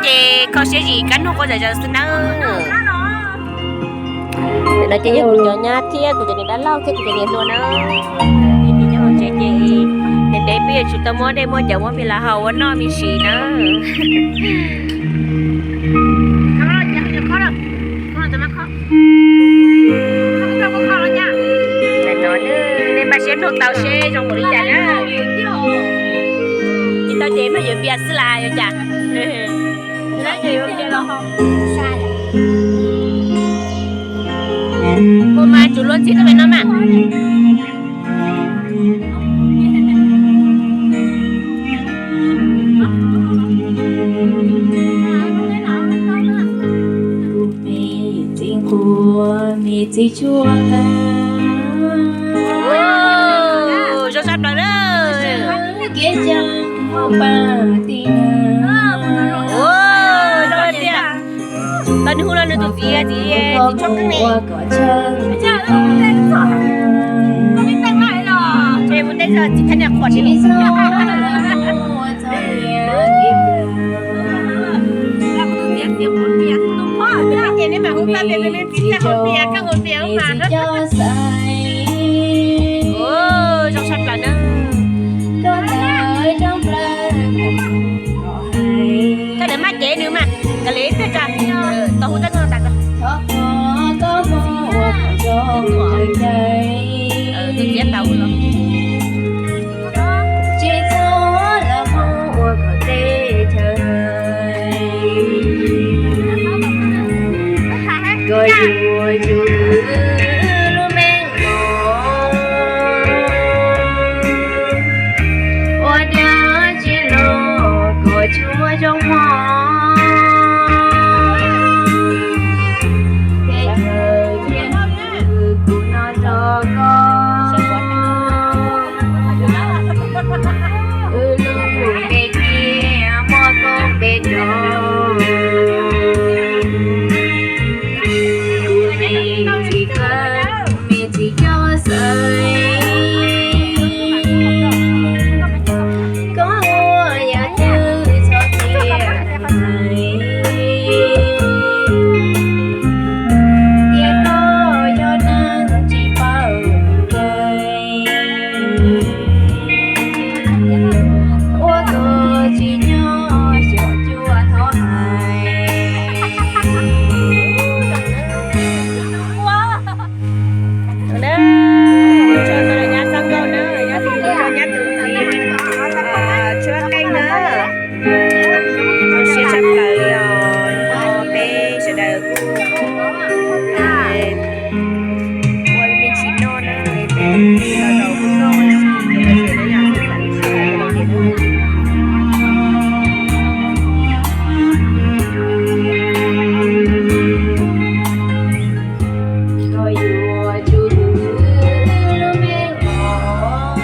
Ces kho siab zim kab hnub quaj zom zaws xwb nawb. Ntawm no ces yog kuv cov nyab thiab kuv cov niam dab laug thiab kuv cov niam hluas na. Ces nyob hauv tsev ces ntev ntev peb yuav tsum tau muab dej muab cawv muab mis los haus ua noj me ntsis na. Nej npaj siab mloog tau seb zoo npaum li cas na. Tsis tau ces mas yuav npias xwb las yuav cas. Ua mas tsum luag ntxhi tuaj pem no mas. Zoo sab plaws na. Zoo tiag. Tau nws hu los nws tus txiv, txiv, txiv tshuab qeej ne. Mus tej zog txiv thaj niam qhuam tsis li. Ces nej mam hu txaj pias, nej txiv thaj qhuam pias, koj qhuam pias mas. Zoo sab plaws na. Koj ntawd maj cev nws mas, kav liam ib pliag tso, tau hu txaj koj tas ko. Tus txiv tau los. Tsis txhob los mus ua kom teb chaws, kom yuav tsum lub meej mom, ua dab tsi los kom tsuas zoo mog. Teb chaws thiaj kuv no rau koj, wb lub npe thiaj muaj koob npe rau. Kuv me txiv qeej me txiv coj xaiv, koj ua yam twg txhob tias hais, tias koj yog neeg tsis paub nqe, ua koj tsis nyob xyom cuab thov hais. Nyab Xab Nkauj na, nyab tus txiv, nyab tus txiv tshuab qeej na. Zoo siab tshaj plaws li os, peb sawv daws kuj ua me ntsis noj na, peb los zaum kuj noj na. Koj yuav tsum lub meej mom,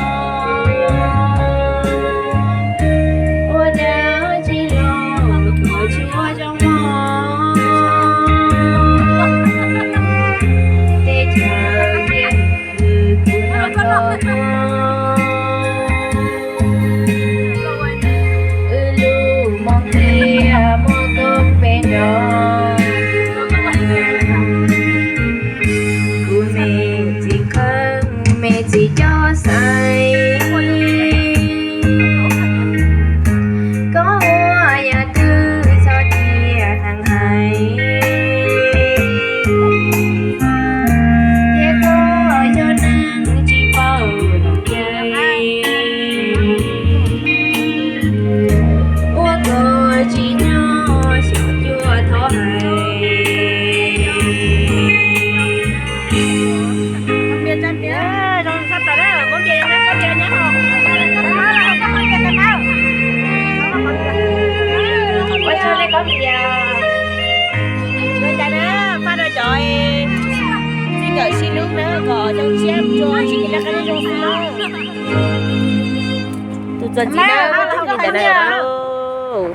ua dab tsi los kom tsuas zoo mog. Teb chaws thiaj kuv no rau koj, wb lub moos thiaj muaj koob npe nrog. Kuv me txiv qeej me txiv coj xaiv, koj ua yam twg txhob cia neeg hais, tias koj yog neeg tsis paub lom caij, ua koj tsis nyob xyom cuab thov hais. Ua tsaug nej koj tias, ua cas na, pab rau cov txij nkawm sib hlub na kom zoo siab rua tsis kev laj qab zoo xwb na. Tus txuas ntxiv na, tus li ntawd na lauj.